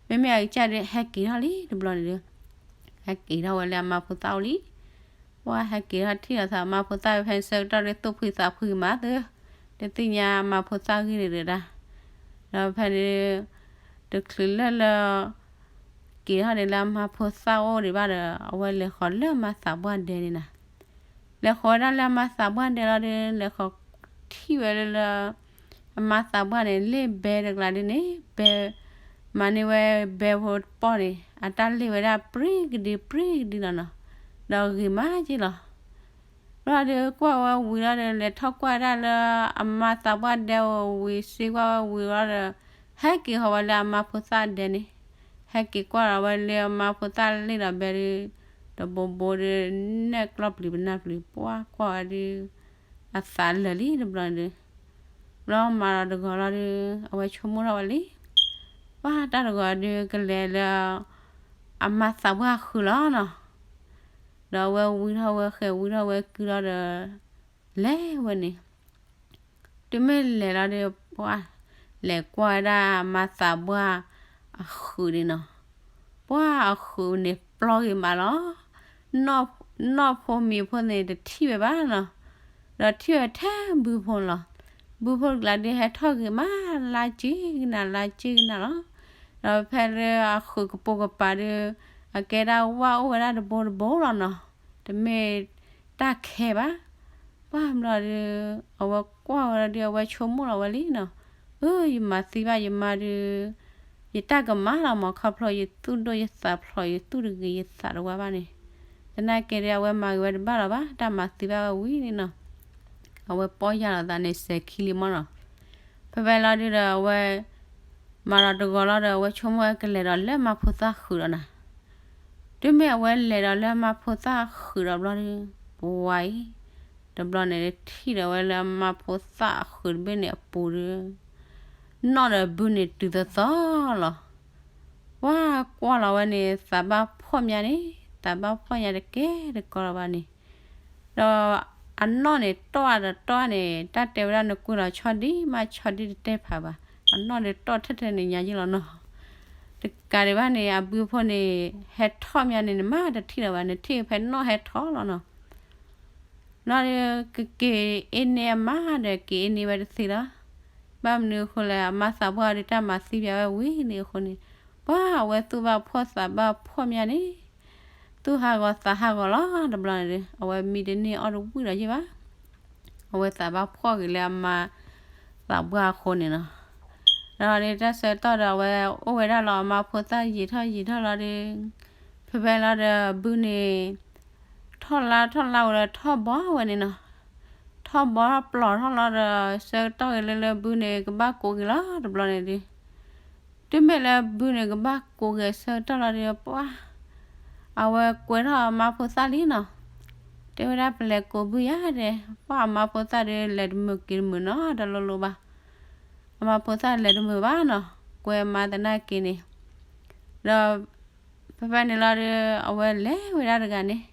မ့မ့ၢ်အကစၢ်ဒီးဟဲက့ၤထီၣ်လံတဘျီန့ၣ်ဒီး ဟဲက့ၤထီၣ်ဝဲလၢအမါဖိသၣ်အိၣ်လံ. ပှၤဟဲက့ၤထီၣ်ထံၣ်လိာ်သးအမါဖိသၣ်ဖဲဆၢကတီၢ်ဒီး သူၣ်ဖှံသးဖှံမးသၢ, တသ့ၣ်ညါအမါဖိသၣ်ဂ့ၢ်ဒၣ်. ဒီးဖဲန့ၣ် တချုးလၢလၢ က့ၤထီၣ်န့ၣ်လၢအမါဖိသၣ်အိၣ်ဒံးဘၣ်ဒီး အဝဲလဲၤဃီၤလၢအမါသးပှၢ်ဒဲန့ၣ်နၤ. လဲၤဃီၤဝဲဒၣ်လၢအမါသးပှၢ်ဒဲလီၤဒီး လဲၤဃီၤထံၣ်ဝဲလၢလၢ အမါသးပှၢ်န့ၣ် လ့ၣ်ဘဲတကျါဒ်န့ၣ် ဘဲ မၤန့ၢ်ဝဲဘဲဖိတပီၢ်န့ၣ် အတၢ်လ့ၣ်ဝဲဒၣ်ပြံကဒံပြံကဒံလီၤနီၤ, ဒီးဂ့ၤမးက့လီၤ. ဘျီဒီးကွၢ်ဝဲဝံၤလီၤဒီး လဲၤထီၣ်ကွၢ်ဒၣ်လၢအမါသးပှၢ်ဒဲအိၣ်ဝံၤ စ့ကွၢ်ဝဲဝံၤလီၤဒီး ဟဲက့ၤဃီၤဝဲလၢအမါဖိသၣ်ဒဲန့ၣ်, ဟဲက့ၤကွၢ်လီၤဝဲလၢအမါဖိသၣ်လ့ၣ်ဒီးဘဲဒီး တဘိဘိဒီး နဲၣ်ကျီၢ်ပျံၤပနၢ်ပျံၤ ပှၤကွၢ်ဝဲဒီး အသးလၢာ်လံတဘျီန့ၣ်ဒီး ဘျီမၤဒီးတဂီၤလီၤဒီး အဝဲဆိကမိၣ်ထီၣ်ဝဲလံ, ပှၤတၢ်တဂီၤဒီးကလဲၤလၢ အမါသးပှၢ်ဃုာ်လီၤနီၤ. ဒီးအဝဲဝံထီၣ်ဝဲဃဲၤဝံထီၣ်ဝဲကုလီၤဒီး လဲၤဝဲန့ၣ် တုၤမ့ၢ်လဲၤလီၤဒီး ပှၤ လဲၤကွၢ်ဝဲဒၣ်အမါသးပှၢ်အဃုာ်န့ၣ်နီၤ, ပှၤအဃုာ်န့ၣ်ပျီဂ့ၤမးလီၤ. နီၢ်ဖိမံၤဖိန့ၣ်တထံၣ်ဝဲဘၣ်နီၤ, ဒီးထံၣ်ဝဲထဲဘုဖိလီၤ. ဘုဖိတကျါဒီးဟဲထီၣ်ဂ့ၤမး လါက့ကနၣ်လါက့ကနၣ်လီၤ. ဒီးဖဲလၢအဃုာ်ကပိာ်ကပၤဒီး အကဲဒၣ်ဝၣ်အိၣ်ဝဲဒၣ်တဘိတဘိလီၤနီၤ, တမ့ၢ်တၢ်ခဲဘၣ်. ပှၤဘျီဒီး အဝဲကွၢ်ဝဲဒီး အဝဲဆိကမိၣ်လီၤဝဲလံနီၤ, အၢ ယမၤသံဘၣ်ယမါဒီး ယတၢ်ကမၣ်လီၤမး ခီဖျိယသူၣ်ဒိၣ်ယသးဖျိး ယသူၣ်တဂ့ၤယသးတဝါဘၣ်န့ၣ်, သနာ်က့ဒီး အဝဲမၤဂ့ၤဝဲတဘၣ်လီၤဘၣ် တၢ်မၤသံဘၣ်ဝဲဝံၤန့ၣ်နီၤ, အဝဲပီၢ်ယၢ်လီၤသးန့ၣ် စဲၤခံလံမးနီၤ. ဖဲဖဲလီၤဒုးဒီး အဝဲ မၤဒီးတဂီၤလီၤဒီး အဝဲဆိကမိၣ်ဝဲကလဲၤဒီးလၢမါဖိသၣ်ဃုာ်ဒီးနၤ, တုၤမ့ၢ်အဝဲလဲၤဒီးလၢမါဖိသၣ်ဃုာ်ဒီးဘျီဒီး ပဝါအံၤ တဘျီန့ၣ် ထံၣ်ဒီးဝဲလၢမါဖိသၣ်အဃုာ်တဘ့ၣ်န့ၣ်အပူၤဒီး နီၣ်ဒီးဘုန့ၣ်တုၤသီသီလီၤ. ပှၤကွၢ်လီၤဝဲန့ၣ် သးဘၣ်ဖှီၣ်မးန့ၣ်, သးဘၣ်ဖှီၣ်ညါတကဲတကီလၢၤဘၣ်န့ၣ်, ဒီးအနီၣ်န့ၣ်တီၣ်အါဒီးတီၣ်န့ၣ် တၢ်တဲဝဲဒၣ်နကွၢ်လီၤဆီဒံၣ်မးဆီဒံၣ်တတဲဖးဘၣ်, အနီၣ်ဒီးတီၣ်ထဲထဲန့ၣ်ညါယ့ၢ်လီၤနီၤ. တကးဒံးဘၣ်န့ၣ် အဘုဖိန့ၣ် ဟဲထီၣ်မးန့ၣ် နမၤတထံၣ်လၢၤဘၣ်, နထံၣ်ဖဲနီၣ်ဟဲထီၣ်လီၤနီၤ. လီၤဒီး ကက့ၤအ့န့ၢ်အမါဒီး က့ၤအ့န့ၢ်ဝဲတသ့လီၤ. ဘၣ်မနုၤအဃိလဲၣ် အမါသးပှၢ်ဒီးတၢ်မၤသံပၠးဝဲဝံၤန့ၣ်အဃိန့ၣ်, ပှၤအဝဲသူၣ်ဘၣ်ဖှီၣ်သးဘၣ်ဖှီၣ်မးန့ၣ်, သူၣ်ဟးဂီၤသးဟးဂီၤလီၤတဘျီန့ၣ်ဒီး အဝဲမံတန့ၢ်အီၣ်တဝံၣ်ဒီးယ့ၢ်ဘၣ်. အဝဲသးဘၣ်ဖှီၣ်ဂ့ၤလၢအမါသးပှၢ်အဃိန့ၣ်နီၤ. ဒီးန့ၣ်တၢ်ဆၢကတီၢ်ဒီး အဝဲအိၣ်ဝဲဒၣ်လီၤ အမါဖိသၣ်ယံာ်ထီၣ်ယံာ်ထီၣ်လီၤဒီး, ဖဲဖဲလီၤဒီးဘုန့ၣ် ထီၣ်လါထီၣ်လါဝဲဒီးထီၣ်ဘီဝဲန့ၣ်နီၤ. ထီၣ်ဘီထီၣ်ပျီၢ်ထီၣ်လီၤဒီး ဆၢကတီၢ်ဂ့ၤလၢလၢဘုန့ၣ် ကဘၣ်ကိးက့ၤလီၤတဘျီန့ၣ်ဒီး, တုၤမ့ၢ်လၢဘုန့ၣ် ကဘၣ်ကိးက့ၤဆၢကတီၢ်လီၤဒီး ပှၤ အဝဲကွဲထီၣ်အမါဖိသၣ်လံနီၤ. တဲဝဲဒၣ်ပလဲၤကိးဘုယၤဒဲး, ပှၤအမါဖိသၣ်ဒီး လဲၤတမုာ်က့ၤတမုာ်နီတလိၤလိၤဘၣ်. အမါဖိသၣ်လဲၤတမုာ်ဘၣ်နီၤ, ကွဲမါသနာ်က့န့ၣ်. ဒီး ဖဲဖဲန့ၣ်လီၤဒီး အဝဲလဲၤဝဲဒၣ်တဂၤန့ၣ်,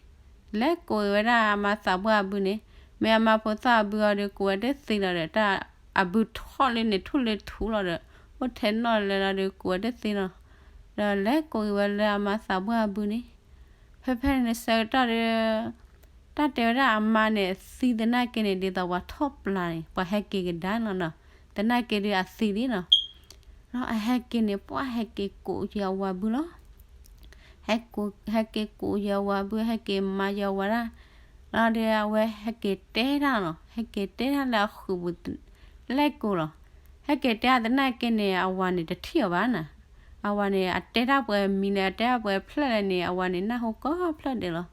လဲၤကိးဝဲဒၣ်အမါသးပှၢ်အဘုန့ၣ်, မ့ၢ်အမါဖိသၣ်အဘုအီၤဒီး ကိးဝဲတသ့လီၤဒီး တၢ်အဘုထီၣ်လၢန့ၣ်ထူၣ်လၢထူလီၤဒီး အိၣ်ထဲနီၣ်လဲၤလီၤဒီး ကိးဝဲတသ့လီၤ. ဒီးလဲၤကိးက့ၤဝဲလၢအမါသးပှၢ်အဘုန့ၣ်, ဖဲဖဲန့ၣ်ဆၢကတီၢ်ဒီး တၢ်တဲဝဲဒၣ်အမါန့ၣ် သံသနာ်က့န့ၣ် ဒ်သိးပှၤထီၣ်ပျၢ်န့ၣ် ပှၤဟဲက့ၤကဒါနီၤနီၤ, သနာ်က့ဒီးအသံလံနီၤ. ဒီးအဟဲက့ၤန့ၣ် ပှၤဟဲက့ၤကိးက့ၤအဝၤဘုလီၤ. ဟဲက့ၤကိးက့ၤအဝၤဘု ဟဲက့ၤမၤက့ၤအဝၤဒၣ်, လီၤဒီးအဝဲဟဲက့ၤတဲတၢ်နီၤ, ဟဲက့ၤတဲတၢ်လၢအဃုာ်ပူၤ လဲၤကိးလီၤ. ဟဲက့ၤတဲအသနာ်က့န့ၣ် အဝၤန့ၣ်တထံၣ်အီၤဘၣ်နီၤ. အဝၤန့ၣ် အတဲတၢ်ပှဲၤမံၤလဲၣ် အတဲတၢ်ပှဲၤဖျၢၣ်လဲၣ်န့ၣ် အဝၤန့ၣ်နၢ်ဟူကိးဖျၢၣ်ဒဲးလီၤ.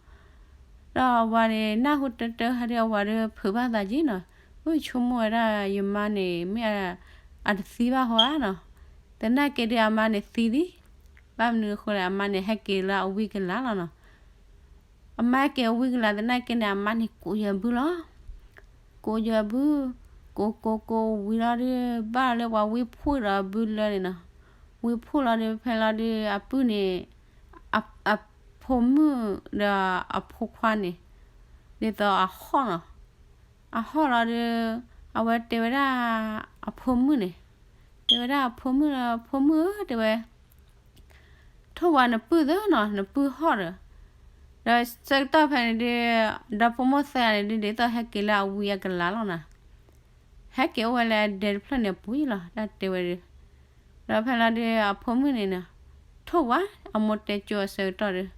ဒီးအဝၤန့ၣ် နၢ်ဟူတၢတၢဟဲဒီးအဝၤဒီး ဖုးဘၣ်သးက့နီၤ, အိၣ်ဆိကမိၣ်ဝဲဒၣ်ယမါန့ၣ် မ့ၢ်အတသံဘၣ်ဟီဧါနီၤ. သနာ်က့ဒီးအမါန့ၣ်သံလံ. ဘၣ်မနုၤအဃိလဲၣ် အမါန့ၣ်ဟဲက့ၤလၢအဝံကလၤလီၤနီၤ. အမါဟဲက့ၤအဝံကလၤသနာ်က့န့ၣ် အမါန့ၣ်ကိးယၤဘုလီၤ. ကိးယၤဘု, ကိးကိးကိးဝံၤလီၤဒီး ဘၣ်လၢပှၤဝံဖှိၣ်ဒီးအဘုလၢန့ၣ်နီၤ. ဝံဖှိၣ်လီၤဒီး ဖဲလီၤဒီး အပုၢ်န့ၣ် အဖိမုၣ်ဒီးအဖိခွါန့ၣ် ဒ်သိးအဟီၣ်နီၤ. အဟီၣ်လီၤဒီး အဝဲတဲဝဲဒၣ်အဖိမုၣ်န့ၣ်, တဲဝဲဒၣ်အဖိမုၣ်လၢ ဖိမုၣ်ဧၢ တဲဝဲ ထိၣ်ဝါနပုၢ်သၢနီၤ, နပုၢ်ဟီၣ်ဒီး, ဒီးဆၢကတီၢ်ဖဲန့ၣ်ဒီး ဒီဖိမိၢ်သၢဂၤန့ၣ်ဒုး ဒ်သိးဟဲက့ၤလၢအဝံအကလၤလီၤနီၤ. ဟဲက့ၤအိၣ်ဝဲလၢအဒဲတဖျၢၣ်န့ၣ်အပူၤလီၤ တၢ်တဲဝဲဒီး, ဒီးဖဲလီၤဒီးအဖိမုၣ်န့ၣ်နီၤ, ထိၣ်ဝါ, အမိၢ်တဲကၠိအဆၢကတီၢ်ဒီး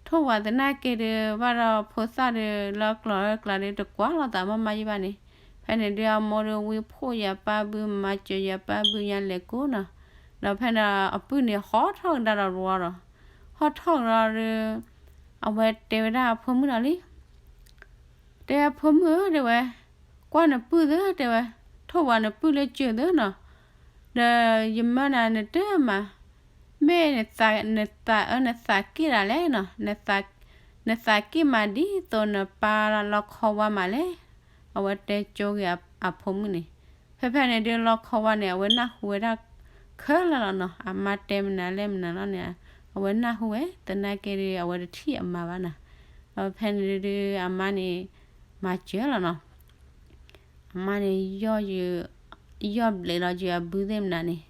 ထိၣ်ဝါသနာ်က့ဒီး ဘၣ်ဒီးဖိသၣ်ဒီး လၢကျိၤလၢကျါဒီး တကွၢ်လိာ်သးမးမးယံဘၣ်န့ၣ်, ဖဲန့ၣ်ဒုးအမိၢ်ဒီးဝံဖှိၣ်ယၤပၢ်ဘု မၤစၢၤယၤပၢ်ဘုညါလဲၤကိးနီၤ. ဒီးဖဲန့ၣ်အပုၢ်န့ၣ် ဟီၣ်ထီၣ်ကဒါဒီးတဝီဒီး, ဟီၣ်ထီၣ်ကဒါဒီး အဝဲတဲဝဲဒၣ်အဖိမုၣ်ဒီးလံ တဲအဖိမုၣ်ဧၢ တဲဝဲ, ကွၢ်နပုၢ်သၢ တဲဝဲ, ထိၣ်ဝါနပုၢ်လၢစၢၤသၢနီၤ, ဒီးယမၢနၤနတမၤ, မ့ၢ်နသးအၢနသးက့ၣ်ဒၣ်လဲၣ်နီၤ, နသးက့ၣ်မးဒ်သိးနပၢ်လီခီဝါမးလဲၣ်, အဝဲတဲကၠိဂ့ၤအဖိမုၣ်န့ၣ်, ဖဲဖဲန့ၣ်ဒုးလီခီဝါန့ၣ် အဝဲနၢ်ဟူဝဲဒၣ်ခဲလၢာ်လီၤနီၤ, အမါတဲမနုၤလဲၣ်မနုၤလီၤန့ၣ်, အဝဲနၢ်ဟူဝဲ သနာ်က့ဒီး အဝဲတထံၣ်အမါဘၣ်နီၤ, ဒီးဖဲန့ၣ်ဒုးအမါန့ၣ် မၤစၢၤလီၤနီၤ အမါန့ၣ် ယီၢ်ဘျဲးလီၤက့ၤအဘုသ့ၣ်မနုၤန့ၣ်,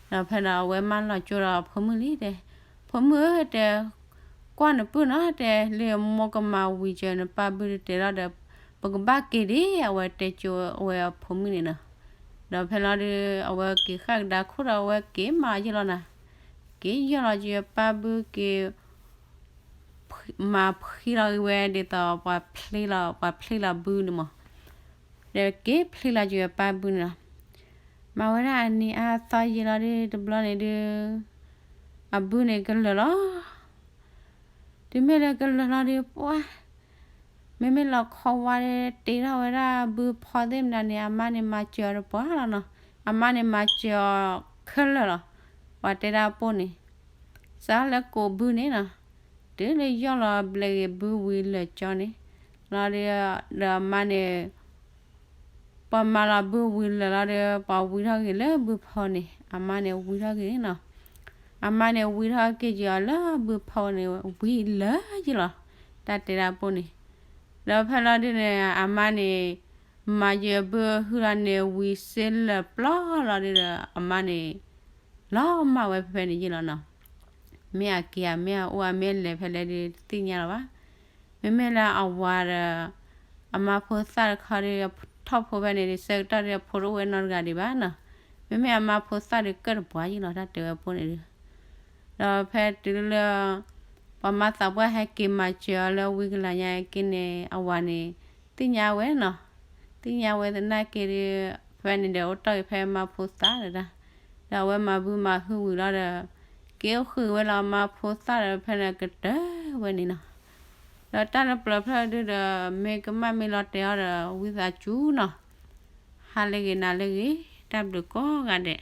ဒီးဖဲဒီးအဝဲမၢလီၤကၠိဒီးအဖိမုၣ်လံတဲ, ဖိမုၣ်ဧၢ တဲ, ကွၢ်နပုၢ်နီၤ တဲ, လၢမိၢ်ကမၤဝံၤစၢၤနပၢ်ဘုတတဲလီၤဒီး, ပကဘၣ်က့ၤဒံး အဝဲတဲကၠိဝဲအဖိမုၣ်န့ၣ်နီၤ, ဒီးဖဲလီၤဒုး အဝဲက့ၤဃၣ်ကဒါခိၣ်ဒီးအဝဲက့ၤမၤယံာ်လီၤနီၤ, က့ၤယီၢ်လီၤက့ၤပၢ်ဘုက့ၤ မၤဖှံလီၤက့ၤဝဲဒ်သိးပှၤဖှံလီၤ ပှၤဖှံလီၤဘုန့ၣ်မး, ဒီးက့ၤဖှံလီၤက့ၤပၢ်ဘုန့ၣ်လီၤ. မၤဝဲဒၣ်အနံၤအါအသီယံာ်လီၤဒီး တဘျီန့ၣ်ဒုး အဘုန့ၣ်ကလၢာ်လီၤ. တုၤမ့ၢ်လၢကလၢာ်လီၤဒီး ပှၤ မ့မ့ၢ်လီခီဝါဒီး တ့ထီၣ်ဝဲဒၣ်ဘုဖီသ့ၣ်မနုၤန့ၣ် အမါန့ၣ်မၤစၢၤအီၤတပှၢ်လီၤနီၤ. အမါန့ၣ်မၤစၢၤအီၤခဲလၢာ်လီၤ. ပှၤတဲဒၣ်ပိၢ်န့ၣ် စးလၢကိးဘုန့ၣ်နီၤ, တုၤလၢယီၢ်လီၤဘျဲးဂ့ၤဘုဝံၤလၢာ်ကၠီန့ၣ်, လီၤဒီး ဒီးအမါန့ၣ် ပှၤမၤလီၤဘုဝံၤလၢာ်လီၤဒီး ပှၤဝံထီၣ်က့ၤလၢဘုဖီန့ၣ် အမါန့ၣ်ဝံထီၣ်က့ၤန့ၣ်နီၤ. အမါန့ၣ်ဝံထီၣ်က့ၤက့ၤအီၤလၢဘုဖီန့ၣ် ဝံလၢာ်ယ့ၢ်လီၤ. တၢ်တဲဒၣ်ပိၢ်န့ၣ်, ဒီးဖဲလီၤဒုန့ၣ် အမါန့ၣ် မၤယဘုဟုလီၤန့ၣ် ဝံစ့လၢာ်ပျီလီၤဒုဒီး အမါန့ၣ် လီၤမၢ်ဝဲဖဲန့ၣ်ယ့ၢ်လီၤနီၤ. မ့ၢ်အက့ၤဧါ မ့ၢ်အအိၣ်ဧါ မ့ၢ်အလဲၤဖဲလဲၣ်ဒီး တသ့ၣ်ညါလီၤဘၣ်. မ့မ့ၢ်လၢအဝၤဒီး အမါဖိသၣ်တခီဒီး ထီၣ်ဖိဖဲန့ၣ်ဒီး ဆၢကတီၢ်ဒီး အဖိတအိၣ်ဝဲနီတဂၤဒံးဘၣ်နီၤ. မ့မ့ၢ်အမါဖိသၣ်ဒီး ကၢၣ်တပှၢ်ယ့ၢ်လီၤ တၢ်တဲဝဲပိၢ်န့ၣ်ဒီး ဒီးဖဲတုၤလၢ ပှၤမါသးပှၢ်ဟဲက့ၤမၤစၢၤအီၤလၢဝံကလၤညါက့န့ၣ် အဝၤန့ၣ် သ့ၣ်ညါဝဲနီၤ. သ့ၣ်ညါဝဲသနာ်က့ဒီး ဖဲန့ၣ်ဒီး အိၣ်တ့ၢ်က့ၤဖဲမါဖိသၣ်ဒီးတၢ်, ဒီးအဝဲမၤဘုမၤဟုဝံၤလီၤဒီး က့ၤအိၣ်ဃုာ်ဝဲလီၤမါဖိသၣ်ဒီး ဖဲန့ၣ်ကတၢၢ်ဝဲန့ၣ်နီၤ. ဒီးတၢ်လၢပျၢၤဖျၢၣ်ဒုဒီး မ့ၢ်ကမၣ်မ့ၢ်လီၤတဲာ်အီၤဒီး ဝံသးစူၤနီၤ. ဟါလၢဂ့ၤ နၤလၢဂ့ၤ တၢ်ဘျုးကိးဂၤဒဲး.